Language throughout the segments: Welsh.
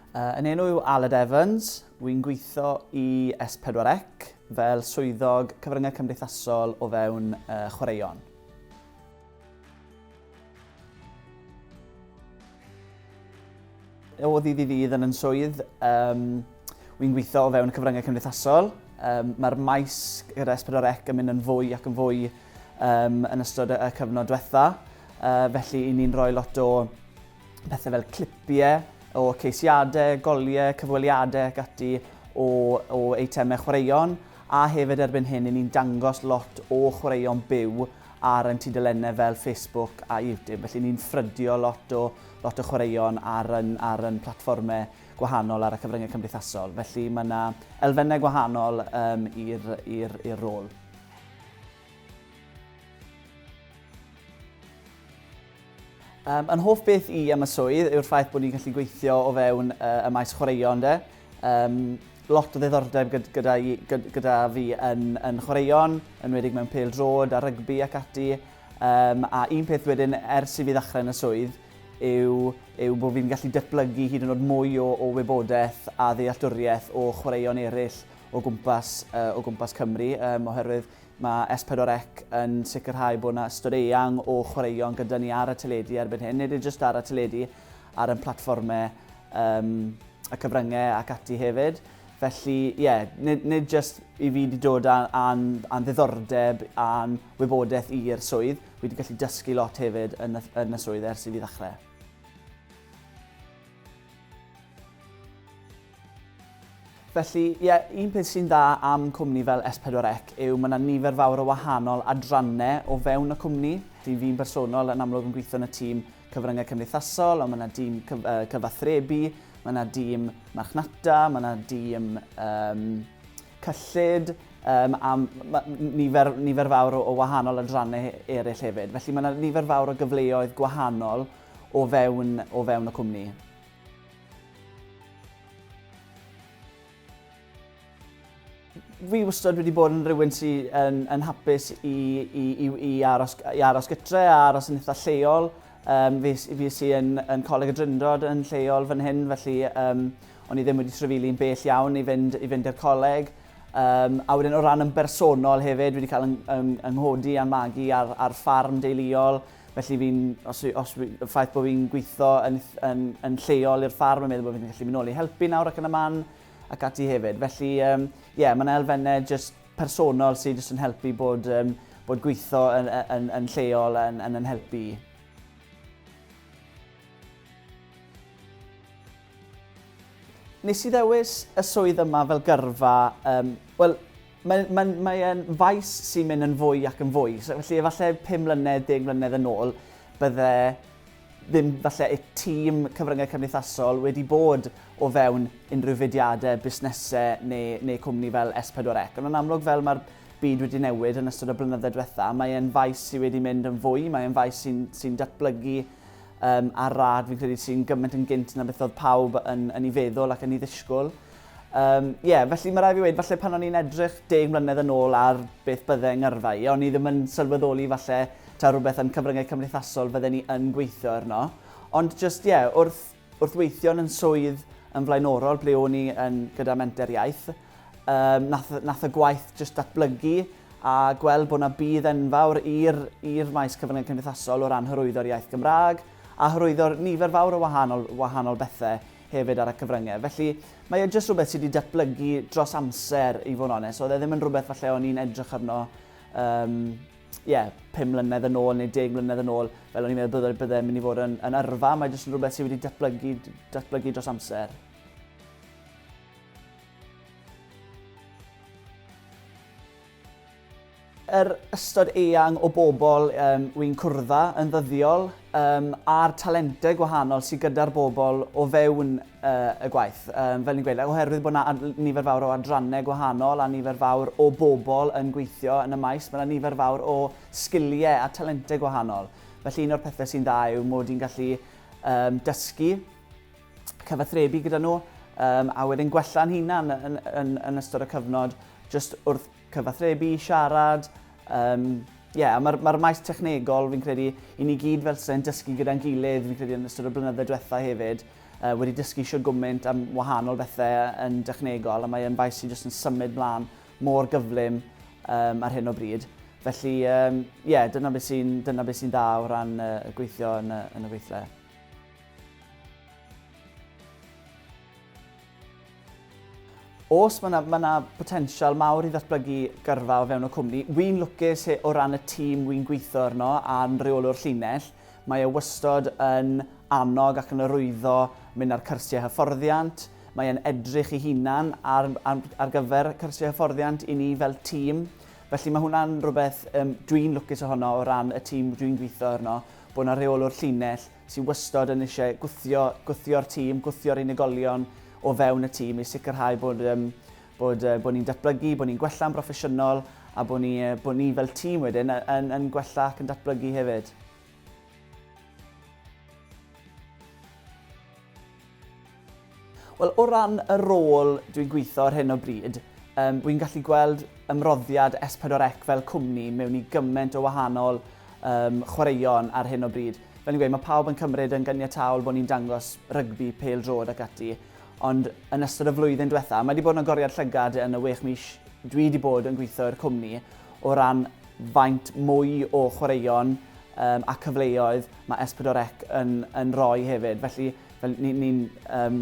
Yn enw yw Aled Evans, wy'n gweithio i S4C fel swyddog cyfryngau cymdeithasol o fewn uh, chwaraeon. O ddydd i ddydd yn yn swydd, um, wy'n gweithio o fewn y cyfryngau cymdeithasol. Um, Mae'r maes gyda S4C yn mynd yn fwy ac yn fwy um, yn ystod y, y cyfnod diwetha. Uh, felly, i ni'n rhoi lot o pethau fel clipiau o ceisiadau, goliau, cyfweliadau ac ati o, o eitemau chwaraeon, a hefyd erbyn hyn, i ni'n dangos lot o chwaraeon byw ar ein tudalennau fel Facebook a YouTube. Felly ni'n ffrydio lot o, lot o chwaraeon ar yn, ar yn platfformau gwahanol ar y cyfryngau cymdeithasol. Felly mae yna elfennau gwahanol um, i'r rôl. Um, yn hoff beth i am y swydd yw'r ffaith bod ni'n gallu gweithio o fewn uh, y maes chwaraeon de. Um, lot o ddiddordeb gyda, gyda, gyda fi yn, yn chwaraeon, yn wedig mewn pêl drod a rygbi ac ati. Um, a un peth wedyn ers i fi ddechrau yn y swydd yw, yw bod fi'n gallu datblygu hyd yn oed mwy o, o wybodaeth a ddealltwriaeth o chwaraeon eraill o gwmpas, uh, o gwmpas Cymru, um, oherwydd Mae S4C yn sicrhau bod yna ystod eang o chwaraeon gyda ni ar y teledu erbyn hyn, nid jyst ar y teledu, ar ein platfformau um, y cyfryngau ac ati hefyd. Felly, ie, yeah, nid, nid jyst i fi wedi dod â'n ddiddordeb a'n wybodaeth i'r swydd, fi wedi gallu dysgu lot hefyd yn y, yn y swydd ers i fi ddechrau. Felly, ie, un peth sy'n dda am cwmni fel S4C yw mae yna nifer fawr o wahanol adrannau o fewn y cwmni. Felly fi'n bersonol yn amlwg yn gweithio yn y tîm cyfryngau cymdeithasol, ond mae yna dîm cyf uh, cyfathrebu, mae yna dîm marchnata, mae yna dîm um, cyllid, um, a nifer, nifer fawr o, o wahanol adrannau eraill hefyd. Felly mae yna nifer fawr o gyfleoedd gwahanol o fewn, o fewn y cwmni. Fi wastad wedi bod yn rhywun sy'n yn, yn hapus i, i, i, i, aros, i aros gytre a aros yn eitha lleol. Um, fi, fi sy yn, yn Coleg y Drindod yn lleol fan hyn, felly um, o'n i ddim wedi trefili'n bell iawn i fynd, i fynd i'r coleg. Um, a wedyn o ran yn bersonol hefyd, wedi cael yng, yng, yng nghodi a'n magu ar, ar ffarm deuluol. Felly fi'n, os, os, y ffaith bod fi'n gweithio yn, yn, yn lleol i'r ffarm yn meddwl bod fi'n gallu mynd nôl i helpu nawr ac yn y man ac ati hefyd. Felly, ie, um, yeah, mae yna elfennau just personol sydd jyst yn helpu bod, um, bod gweithio yn, yn, yn lleol yn, yn, yn helpu. Nes i ddewis y swydd yma fel gyrfa, um, wel, Mae'n mae, mae e'n faes sy'n mynd yn fwy ac yn fwy. So, felly efallai 5 mlynedd, 10 mlynedd yn ôl, bydde ddim falle y tîm cyfryngau cymdeithasol wedi bod o fewn unrhyw fudiadau, busnesau neu, neu cwmni fel S4C. Ond yn amlwg fel mae'r byd wedi newid yn ystod y blynyddoedd diwetha, mae e'n faes sydd wedi mynd yn fwy, mae e'n faes sy'n sy datblygu um, ar rad, fi'n credu sy'n gymaint yn gynt na beth oedd pawb yn, yn ei feddwl ac yn ei ddisgwyl. Yym, ie, felly mae rhaid fi weud, falle pan o'n i'n edrych deg mlynedd yn ôl ar beth bydde ngyrfa i, o'n i ddim yn sylweddoli falle taw rhywbeth yn cyfryngau cymdeithasol fydden i yn gweithio arno. Ond jyst, ie, wrth, wrth weithio yn swydd yn flaenorol ble o'n i yn, gyda Menter Iaith, um, nath, nath y gwaith jyst datblygu a gweld bod yna budd enfawr i'r i'r maes cyfryngau cymdeithasol o ran hyrwyddo'r iaith Gymraeg a hyrwyddo'r nifer fawr o wahanol, wahanol bethau hefyd ar y cyfryngau. Felly, mae e jyst rhywbeth sydd wedi datblygu dros amser, i fod yn onest. Oedd e ddim yn rhywbeth falle o'n i'n edrych arno um, yeah, 5 mlynedd yn ôl neu 10 mlynedd yn ôl, fel o'n i'n meddwl bydde, bydde mynd i fod yn, yn yrfa. Mae jyst yn rhywbeth sydd wedi datblygu, datblygu dros amser. Yr ystod eang o bobl um, wy'n cwrdda yn ddyddiol um, a'r talentau gwahanol sydd gyda'r bobl o fewn uh, y gwaith. Um, fel ni'n gweud, oherwydd bod yna nifer fawr o adrannau gwahanol a nifer fawr o bobl yn gweithio yn y maes, mae yna nifer fawr o sgiliau a talentau gwahanol. Felly un o'r pethau sy'n dda yw mod i'n gallu um, dysgu, cyfathrebu gyda nhw, um, a wedyn gwella'n hunan yn, yn, yn ystod y cyfnod jyst wrth cyfathrebu, siarad, um, yeah, a mae'r mae maes technegol, fi'n credu, i ni gyd fel sy'n dysgu gyda'n gilydd, fi'n credu yn ystod y blynyddoedd diwetha hefyd. wedi dysgu shwd gwmynt am wahanol bethau yn dechnegol, a mae e'n faes sy'n jyst yn symud mlaen mor gyflym um, ar hyn o bryd. Felly, um, yeah, dyna beth sy'n dyna beth sy'n dda o ran uh, gweithio yn y, yn y gweithle. Os mae yna ma na potensial mawr i ddatblygu gyrfa o fewn y cwmni. Wy'n lwcus o ran y tîm wy'n gweithio arno a'n reolwr llinell. Mae e wastod yn annog ac yn arwyddo mynd ar cyrsiau hyfforddiant. Mae e'n edrych ei hunan ar, ar, ar gyfer cyrsiau hyfforddiant i ni fel tîm. Felly mae hwnna'n rhywbeth um, dwi'n lwcus ohono o ran y tîm dwi'n gweithio arno, bod yna reolwr llinell sy'n wastod yn eisiau gwthio, gwthio'r tîm, gwthio'r unigolion o fewn y tîm i sicrhau bod, um, bod, uh, bod ni'n datblygu, bod ni'n gwella'n broffesiynol a bod ni, uh, bod ni fel tîm wedyn yn, yn, yn gwella ac yn datblygu hefyd. Wel, o ran y rôl dwi'n gweithio ar hyn o bryd, um, wy'n gallu gweld ymroddiad S4C fel cwmni mewn i gymaint o wahanol um, chwaraeon ar hyn o bryd. Fel ni'n gweud, mae pawb yn cymryd yn ganiataol bod ni'n dangos rygbi, pêl-droed ac ati, ond yn ystod y flwyddyn diwetha, mae wedi bod yn agoriad llygad yn y wech mis dwi wedi bod yn gweithio i'r cwmni o ran faint mwy o chwaraeon um, a cyfleoedd mae S4C yn, yn rhoi hefyd. Felly, fel ni'n ni, um,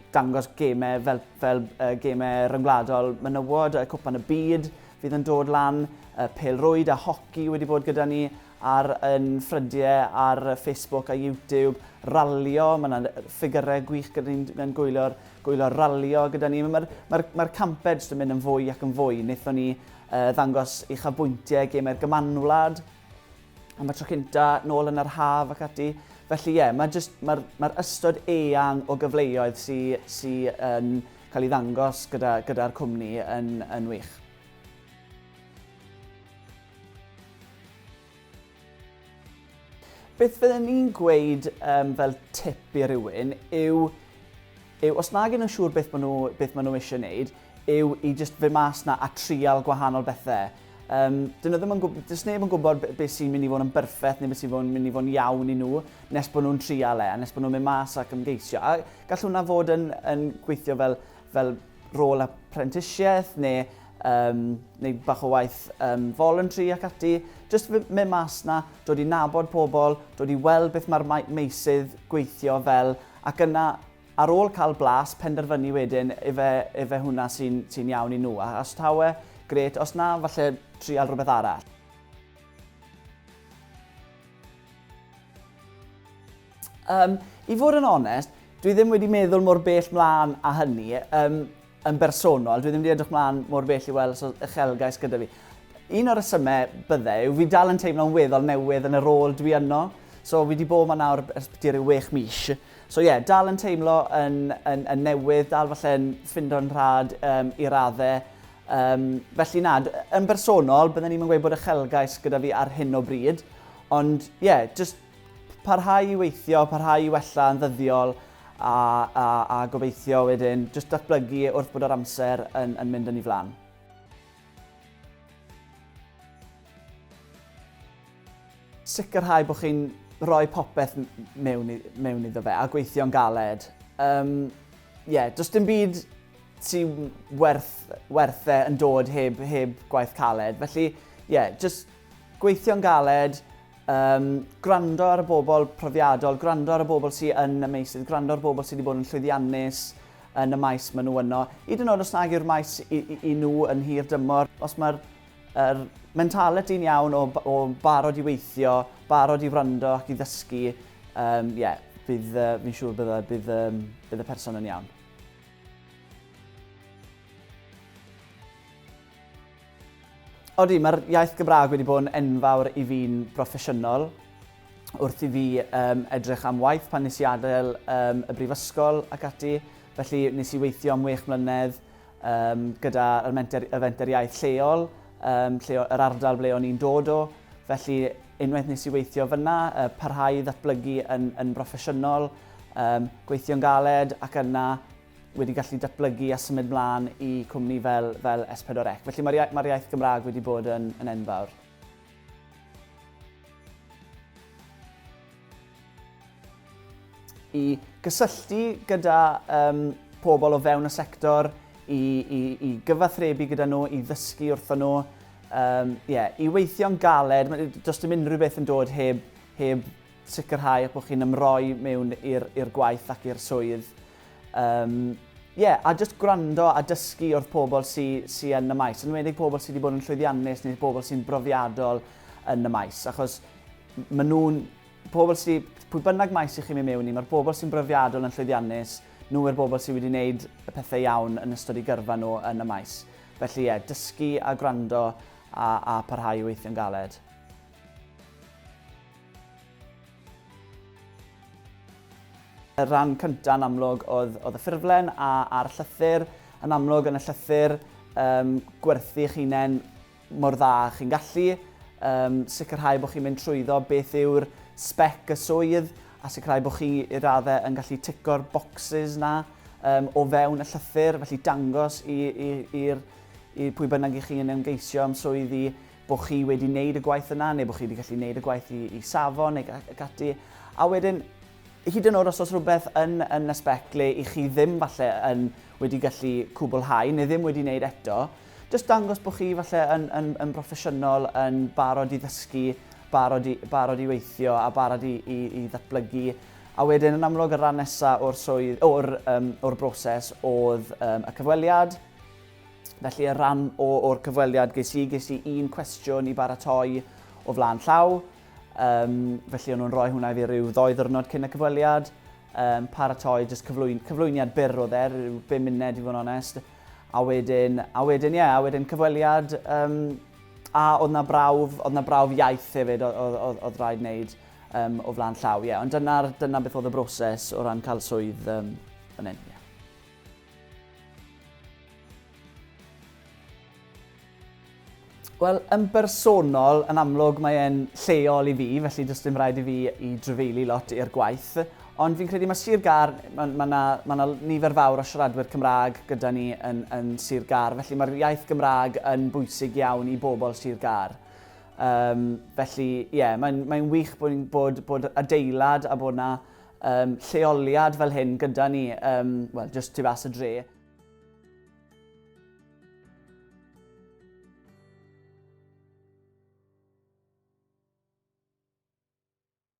dangos gemau fel, fel uh, gemau ryngwladol menywod, y Cwpan y Byd fydd yn dod lan, uh, pêl-rwyd a hoci wedi bod gyda ni ar yn ffrydiau ar Facebook a YouTube, ralio, mae yna ffigurau gwych gyda ni'n gwylio'r gwylio ralio gyda ni. Mae'r mae, mae campau jyst yn mynd yn fwy ac yn fwy. Wnaethon ni uh, ddangos uchafbwyntiau gemau'r Gymanwlad, am y tro cynta nôl yn yr haf ac ati. Felly ie, yeah, mae'r mae mae ystod eang o gyfleoedd sy'n sy yn cael ei ddangos gyda'r gyda, cwmni yn, yn wych. Beth fydden ni'n gweud um, fel tip i rywun yw, yw os nag ydyn nhw'n siŵr beth maen nhw, beth maen nhw eisiau gwneud, yw i just fynd mas na a trial gwahanol bethau. Um, dyn nhw ddim yn gwybod, does neb yn gwybod beth sy'n mynd i fod yn berffaith neu beth sy'n mynd i fod yn iawn i nhw nes bod nhw'n trial e, a nes bod nhw'n mynd mas ac ymgeisio. A gall hwnna fod yn, yn gweithio fel, fel rôl aprentisiaeth neu, um, neu bach o waith um, voluntary ac ati. Just mynd mas na, dod i nabod pobl, dod i weld beth mae'r meysydd gweithio fel, ac yna Ar ôl cael blas, penderfynu wedyn ife, ife hwnna sy'n sy iawn i nhw. A os taw e, grêt, os na, falle trial rhywbeth arall. Um, I fod yn onest, dwi ddim wedi meddwl mor bell mlaen â hynny. Um, yn bersonol, dwi ddim wedi edrych mlaen mor bell i weld os oedd uchelgais gyda fi. Un o'r rhesymau bydde yw fi dal yn teimlo'n weddol newydd yn y rôl dwi yno. So fi wedi bod yma nawr ers byti rhyw wech mis. So ie, yeah, dal yn teimlo yn, yn, yn newydd, dal falle'n ffindo'n rhad um, i raddau. Um, felly na, yn bersonol, bydden ni'n gweud bod uchelgais gyda fi ar hyn o bryd. Ond ie, yeah, just parhau i weithio, parhau i wella yn ddyddiol a, a, a gobeithio wedyn jyst datblygu wrth bod yr amser yn, yn mynd yn ei flan. Sicrhau bod chi'n rhoi popeth mewn, mewn iddo fe a gweithio'n galed. Um, yeah, does dim byd sy'n werth, werth e yn dod heb, heb gwaith caled. Felly, yeah, just gweithio'n galed, Um, gwrando ar y bobl profiadol, gwrando ar y bobl sydd yn y meysydd, gwrando ar bobl sydd wedi bod yn llwyddiannus yn y maes maen nhw yno. Hyd yn oed os nag yw'r maes i, i, i nhw yn hir dymor, os mae'r er mentality'n iawn o, o barod i weithio, barod i wrando ac i ddysgu, um, yeah, bydd, uh, fi'n siŵr bydd, bydd, um, bydd y person yn iawn. Odi, mae'r iaith Gymraeg wedi bod yn enfawr i fi'n broffesiynol. Wrth i fi um, edrych am waith pan nes i adael um, y brifysgol ac ati. Felly nes i weithio am wech mlynedd um, gyda yr menter, y fenter iaith lleol, um, lle, yr ardal ble o'n i'n dod o. Felly unwaith nes i weithio fyna, uh, parhau i ddatblygu yn, yn broffesiynol, um, gweithio'n galed ac yna wedi gallu datblygu a symud mlaen i cwmni fel, fel S4C. Felly mae'r iaith, mae iaith Gymraeg wedi bod yn, yn enfawr. i gysylltu gyda um, pobl o fewn y sector, i, i, i gyfathrebu gyda nhw, i ddysgu wrthon nhw, um, yeah, i weithio'n galed. Does dim unrhyw beth yn dod heb, heb sicrhau eich bod chi'n ymroi mewn i'r gwaith ac i'r swydd. Um, yeah, a just gwrando a dysgu wrth pobl sy'n sy yn y maes, yn enwedig pobl sydd wedi bod yn llwyddiannus neu pobl sy'n brofiadol yn y maes, achos maen nhw'n, pobl sydd, pwy bynnag maes i chi'n mynd mewn i, mae'r bobl sy'n brofiadol yn llwyddiannus, nhw yw'r bobl sydd wedi gwneud y pethau iawn yn ystod eu gyrfa nhw yn y maes. Felly ie, yeah, dysgu a gwrando a, a parhau i weithio'n galed. Y rhan cyntaf yn amlwg oedd, oedd y ffurflen a, a'r llythyr. Yn amlwg yn y llythyr, um, gwerthu eich hunain mor dda chi'n gallu, um, sicrhau bod chi'n mynd trwyddo beth yw'r spec y swydd a sicrhau bod chi i raddau yn gallu tico'r boxes na um, o fewn y llythyr, felly dangos i'r i, i pwy bynnag i chi yn ymgeisio am swydd i bod chi wedi wneud y gwaith yna, neu bod chi wedi gallu wneud y gwaith i, i safon neu ac ati. A wedyn, hyd yn oed os oes rhywbeth yn, yn y spec le i chi ddim falle yn wedi gallu cwblhau neu ddim wedi wneud eto, jyst dangos bod chi falle yn, yn, yn broffesiynol, yn barod i ddysgu, barod i, barod i weithio a barod i, i, i ddatblygu. A wedyn, yn amlwg, y rhan nesaf o'r, swydd, o'r, um, o'r broses oedd um, y cyfweliad. Felly y rhan o, o'r cyfweliad ges i, ges i un cwestiwn i baratoi o flaen llaw. Um, felly o'n nhw'n rhoi hwnna i fi rhyw ddoi ddwrnod cyn y cyfweliad. Um, paratoi, jyst cyflwyn, cyflwyniad byr oedd e, rhyw 5 munud i fod yn onest. A wedyn, a wedyn, ie, yeah, a wedyn cyfweliad, um, a oedd na brawf, oedd na brawf iaith hefyd oedd, oedd, oedd, oedd rhaid wneud um, o flaen llaw, ie. Yeah. Ond dyna'r, dyna beth oedd y broses o ran cael swydd um, fan hyn, ie. Yeah. Wel, yn bersonol, yn amlwg mae e'n lleol i fi, felly does dim rhaid i fi i drafeili lot i'r gwaith. Ond fi'n credu mae Sir Gâr, mae ma 'na, ma 'na nifer fawr o siaradwyr Cymraeg gyda ni yn, yn Sir Gâr, felly mae'r iaith Gymraeg yn bwysig iawn i bobl Sir Gâr. Um, felly, ie, yeah, mae'n mae wych bod, bod, bod adeilad a bod 'na um, lleoliad fel hyn gyda ni, um, wel, jyst tu fas y dre.